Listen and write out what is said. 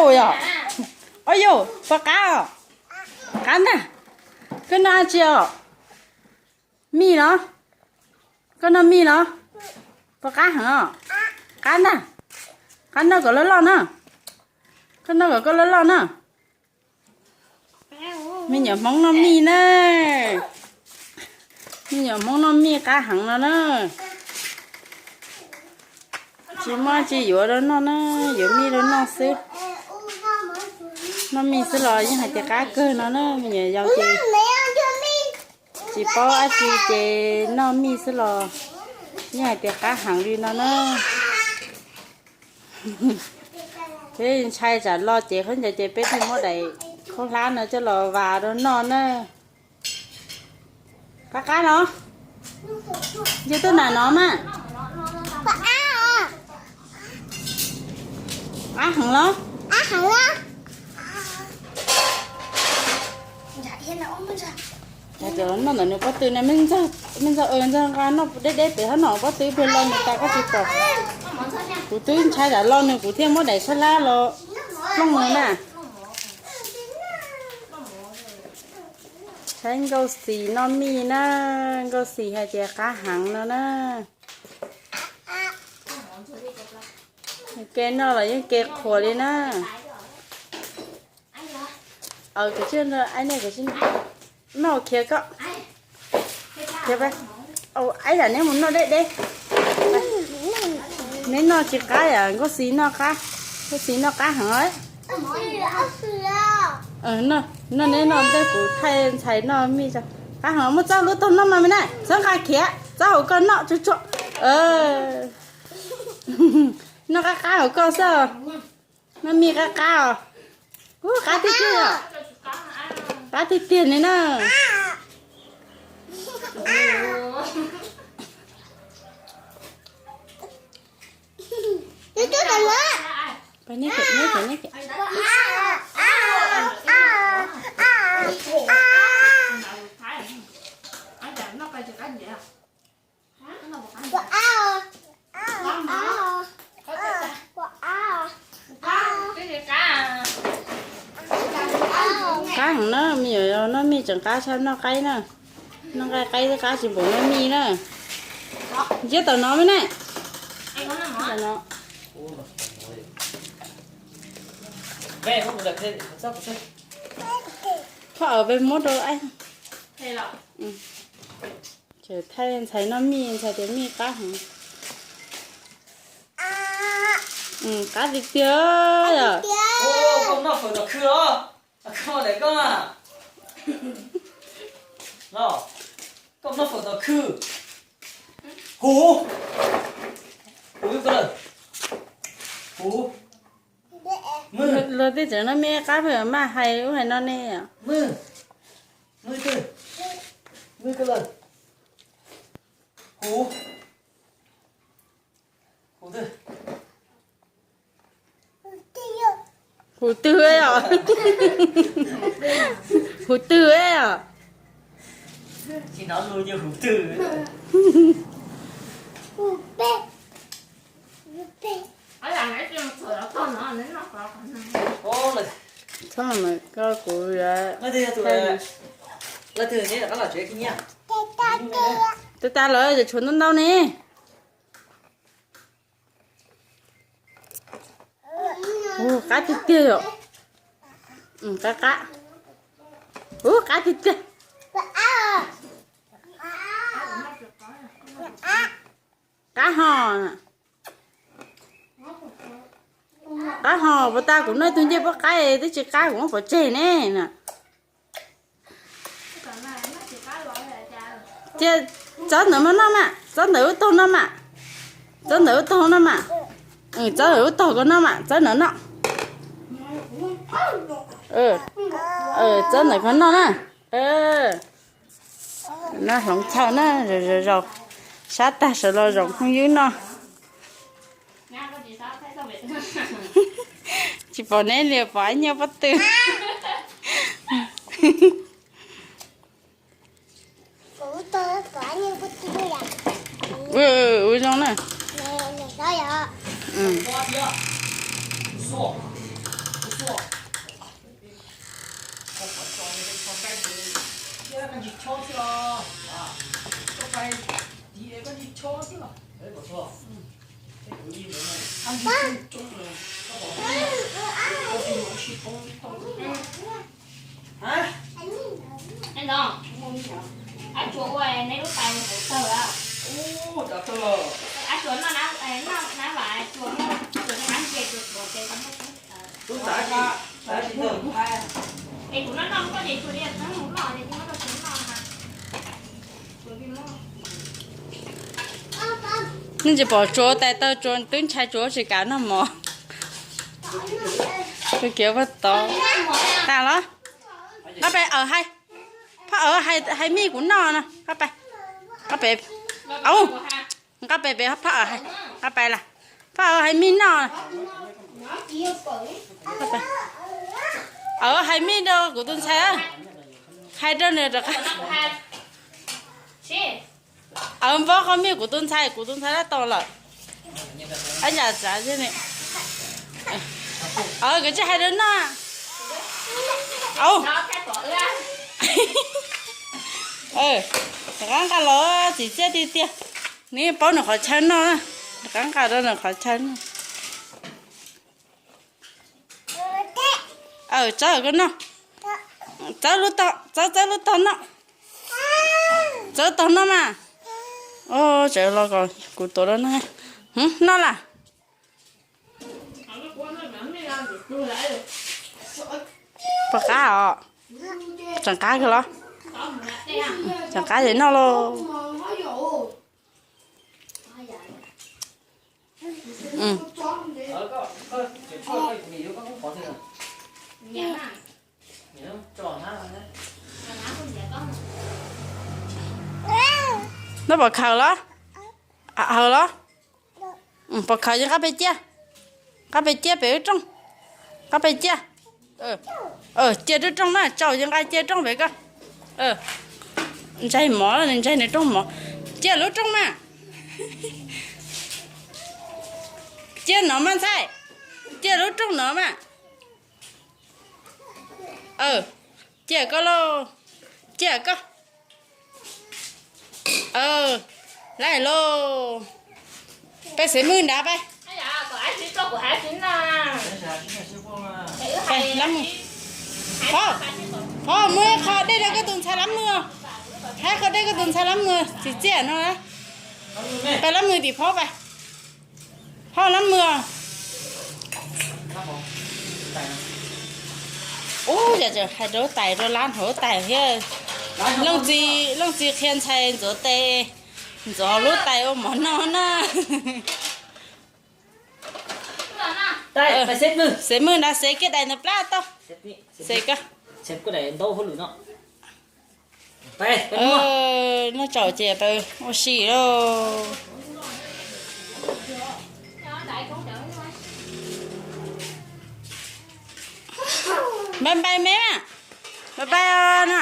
Yog, o yog, puas qab os? Qab ntag. Koj noj dab tsi os? Mij los? Koj noj mij los? Puas qab heev os? Qab ntag. Qab noj kom loj loj na. Koj noj kom koj loj loj na. Me nyuam Hmoob noj mij na. Me nyuam Hmoob noj mij qab heev no na. Tsis muaj tsis yuav rau noj na, yuav mij rau noj xwb. Noj mij xwb los yeej hais tias qab kawg no na, me nyuam yaus ces tsis paub dab tsi ces noj mij xwb los yeej hais tias qab heev li no na. Thiab ntshai tsam los ces qhov ntawd ces peb thiaj muab daim khaub hlab no coj los vas rau noj na. Qab qab los? Yog tuaj nram no mas. Qab heev los? Noj ntawm nws pob tw na, me ntxawg nqa noj deb deb pem hab no pob tw pem los nws tas koj tsis pom. Kuv twb ntshai tsam los nws kuv thiaj muab daim khaub hlab los plooj nws na. Saib Nkauj Xis noj mij na, Nkauj Xis hais tias qab heev no na. Ke noj los yeej ke qhuas li na. Aib, nej khiav koj, khiav, aib, neb mus noj deb deb. Neb noj tsis qab, Nkauj Xis noj qab, Nkauj Xis noj qab heev. Noj neb noj ntej kuv thaij ntxhais noj mij tso. Qab heev, muab txoj lub taug noj mas me na, txhob nqa khiav, txhob haus koj noj tsuag tsuag. Noj qab qab hauv koj xwb. Noj mij qab qab os. Ub, qab tiag tiag os. Qab tiag tiag li na. Qab heev na, me nyuam noj mij tseem qab tshaj noj qaib na. Noj nqaij qaib twb qab tsis npaum noj mij na. Ntsia tom no me na. Phoj awm peb muab rau. Thaij ntxhais noj mij, ntxhais tias mij qab heev. Qab tiag tiag. Koj noj fawm tom khw los? Koj, koj noj fawm tom khw. Huv, huv, huv. Luag tej tseem noj mij qab pheej maj hais lub hais no ne. Mwj, mwj twg? Mwj koj lawm. Huv, huv twg? Huv twg os? Huv twg os? Tsis hnov lus ces huv twg. Txhob, koj kuv, twb tas lawm, tshuav ntau ntau ne. Ub, qab tiag tiag yom. Qab qab. Ub, qab tiag tiag. Qab ho. Qab ho, puas tas kuv noj ib tug ncej puab qaib twb tsis qab kuv muab pov tseg ne na. Cia txawb ntawm mas noj mas, txawb ntawm wb taug noj mas, txawb ntawm wb taug noj mas, txawb ntawm wb taug kom noj mas, txawb ntawm noj. Txawb ntawm kom noj na. Noj hloov txhawj na, zaum zaum zaum, sab tag sawv los zaum phooj ywg noj. Tsis pom neb li, pom ib nyuag pob tw. Ua zoo na. Ab, tsuas ua neb lub tais hauv tawg a. Ab, tsuas noj, noj nab vas, tsuas muaj tsuas nab nce tsuas tuav tes tsuas muaj tub. Es kuv noj noj koj ces tsuas li txeeb mus noj ces tsuas noj tsuas noj. Nej tsis pom tsuas tais tawg, tsuas twb ntshai, tsuas tsis kam noj mov. Tsuas kiav pab tod. Tas los? Nqa pes, phaj awb hais mij kuv noj no. Nqa pes, au, nqa pes pem phaj awb hais, nqa pes las, phaj awb hais mij noj. Awb hais mij rau kuv tus ntxhais, hais rau nws rov qab. Awb npaub qhov mij kuv tus ntxhais, kuv tus ntxhais lab tau lawm. Ab yam tsav, koj tsis hais rau noj. Au, rov qab nqa los txim txiaj tiag tiag. Nws paub nws qhov chaw noj na, rov qab nqa rau nws qhov chaw noj. Txawb koj noj, txawb lub tog, txawb txawb lub tog noj, txawb tog noj mas. Tseem los kom kuv tuav rau noj, noj las. Puas qab os? Tseem qab kawg los? Tseem qab ces noj lauj. Noj pom khaws los? Haws los? Pom khaws ces nqa pes ciaj, nqa pes ciaj pem lub rooj, nqa pes ciaj. Cia lub rooj na, tsaus ces nqa cia rooj pem koj. Ntsaig mov, nws ntsaig nws rooj mov. Cia lub rooj mas. Cia no mas ntxhais, cia lub rooj no mas. Cia koj lauj, cia koj. Lawm lauj. Peb xev mwj nrad peb. Phauj, phauj, muab ib qho dej rau koj tus ntxhais lab mws. Hab qho dej koj tus ntxhais lab mws txiv txiaj no. Peb lab mws tim phauj peb. Phauj lab mws. Ub, yog tseem hais rau tais rau lab hauv tais thiab. Leej txiv, leej txiv qhia ntxhais ntxuav tes, ntxuav lub tais ua mov noj na. Xev mwj nrad, xev kiag daim ntawd plab tau. Xev koj. Noj tsaum ces tau ua si lauj. Npai npai me mas. Npai npai no.